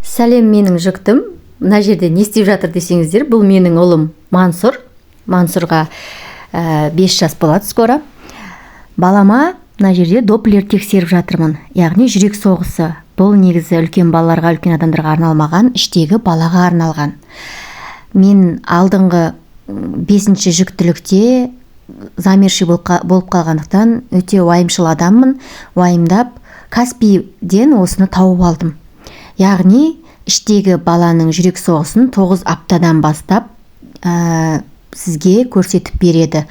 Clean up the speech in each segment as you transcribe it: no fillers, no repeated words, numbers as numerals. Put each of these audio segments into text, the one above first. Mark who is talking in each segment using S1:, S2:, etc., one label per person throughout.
S1: Сәлем, менің жүктім. Мына жерде не істеп жатыр десеңіздер, бұл менің ұлым Мансұр. Мансұрға 5 жас болады скоро. Балама мына жерде доплер тексеріп жатырмын, яғни жүрек соғысы. Бұл негізі үлкен балаларға, үлкен адамдарға арналмаған, іштегі балаға арналған. Мен алдыңғы 5-ші жүктілікте замерший болып қалғандықтан өте уайымшыл адаммын. Уайымдап Каспийден осыны тауып алдым. Яғни іштегі баланың жүрек соғысын 9 аптадан бастап сізге көрсетіп береді.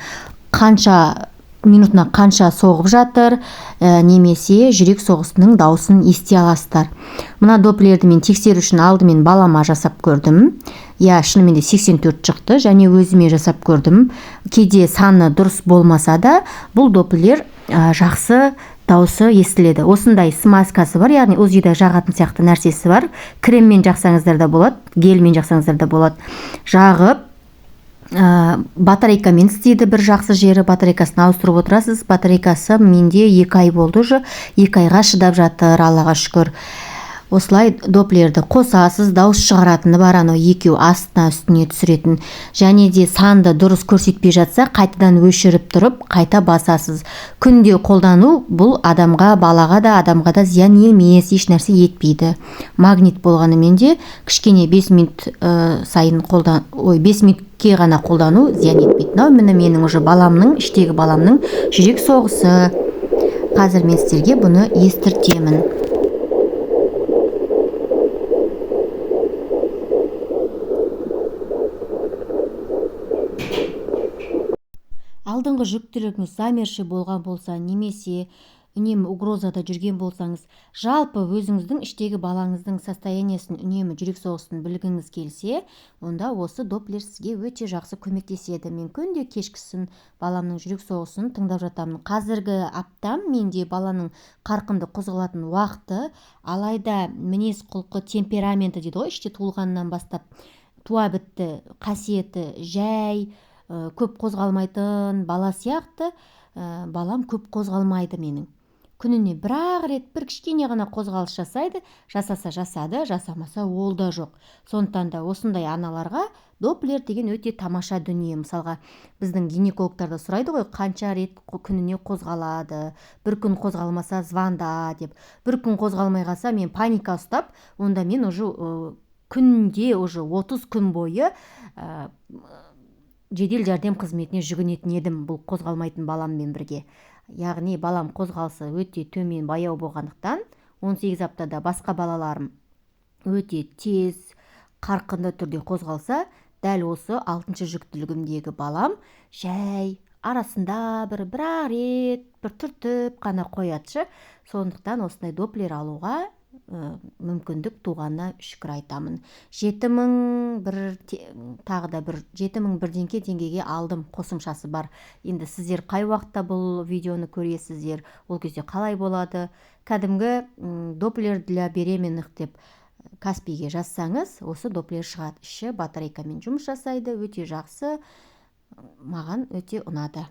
S1: Қанша минутына қанша соғып жатыр, немесе жүрек соғысының дауысын ести аласыздар. Мына доплерді мен тексеру үшін алдымен балама жасап көрдім. Я, шынымен де 84 шықты, және өзіме жасап көрдім. Кейде саны дұрыс болмаса да, бұл доплер жақсы дауысы естіледі. Осындай смазкасы бар, яғни УЗИда жағатын сияқты нәрсесі бар. Креммен жақсаңыздар да болады, гельмен жақсаңыздар да болады. Жағып, батарейкамен істейді. Бір жақсы жері, батарейкасын ауыстырып отырасыз. Батарейкасы менде 2 ай болды уже, 2 айға шыдап жатыр, Аллаға шүкір. Осылай доплерді қосасыз, дауыс шығаратыны бар, анау екеу астына үстіне түсіретін. Және де санды дұрыс көрсетпей жатса, қайтадан өшіріп тұрып, қайта басасыз. Күнде қолдану бұл адамға, балаға да, адамға да зиян емес, еш нәрсе етпейді. Магнит болғанымен де кішкене 5 минут сайын қолдан, ой, 5 минутке ғана қолдану зиян етпейді. Мынау міне менің уже баламның, іштегі баламның жүрек соғысы. Қазір мен сіздерге бұны естіртемін. Алдыңғы жүктілігіңіз замерший болған болса, немесе үнемі угрозада жүрген болсаңыз, жалпы өзіңіздің іштегі балаңыздың состояниесін, үнемі жүрек соғысын білгіңіз келсе, онда осы доплер сізге өте жақсы көмектеседі. Мен күнде кешкісін баламның жүрек соғысын тыңдап жатамын. Қазіргі аптам менде баланың қарқынды қозғалатын уақыты, алайда мінез құлқы, темпераменті дейді ғой, іште туылғаннан бастап туа бітті қасиеті жай, көп қозғалмайтын бала сияқты, балам көп қозғалмайды менің. Күніне бір-ақ рет бір кішкене ғана қозғалыс жасайды, жасаса жасады, жасамаса ол да жоқ. Сондықтан да осындай аналарға доплер деген өте тамаша дүние. Мысалға, біздің гинекологтар да сұрайды ғой, қанша рет күніне қозғалады, бір күн қозғалмаса звонда деп. Бір күн қозғалмай қалса, мен паника ұстап, онда мен уже күнде уже 30 күн бойы жедел жәрдем қызметіне жүгінетін едім бұл қозғалмайтын баламмен бірге. Яғни балам қозғалысы өте төмен, баяу болғандықтан 18 аптада басқа балаларым өте тез, қарқынды түрде қозғалса, дәл осы 6-шы жүктілігімдегі балам жай арасында бір-ақ рет бір түртіп қана қоятшы. Сондықтан осындай доплер алуға мүмкіндік туғанына шүкір айтамын. Жеті мың бір тағы да бір жеті мың бірдеңке теңгеге алдым, қосымшасы бар. Енді сіздер қай уақытта бұл видеоны көресіздер, ол кезде қалай болады? Кәдімгі доплер для беременных деп Каспийге жазсаңыз, осы доплер шығады. Іші батарейкамен жұмыс жасайды, өте жақсы, маған өте ұнады.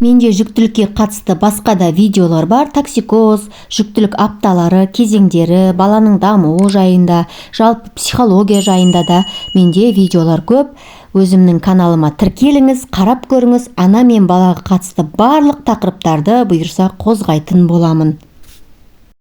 S1: Менде жүктілікке қатысты басқа да видеолар бар. Токсикоз, жүктілік апталары, кезеңдері, баланың дамуы жайында, жалпы психология жайында да менде видеолар көп. Өзімнің каналыма тіркеліңіз, қарап көріңіз. Ана мен балаға қатысты барлық тақырыптарды бұйырса қозғайтын боламын.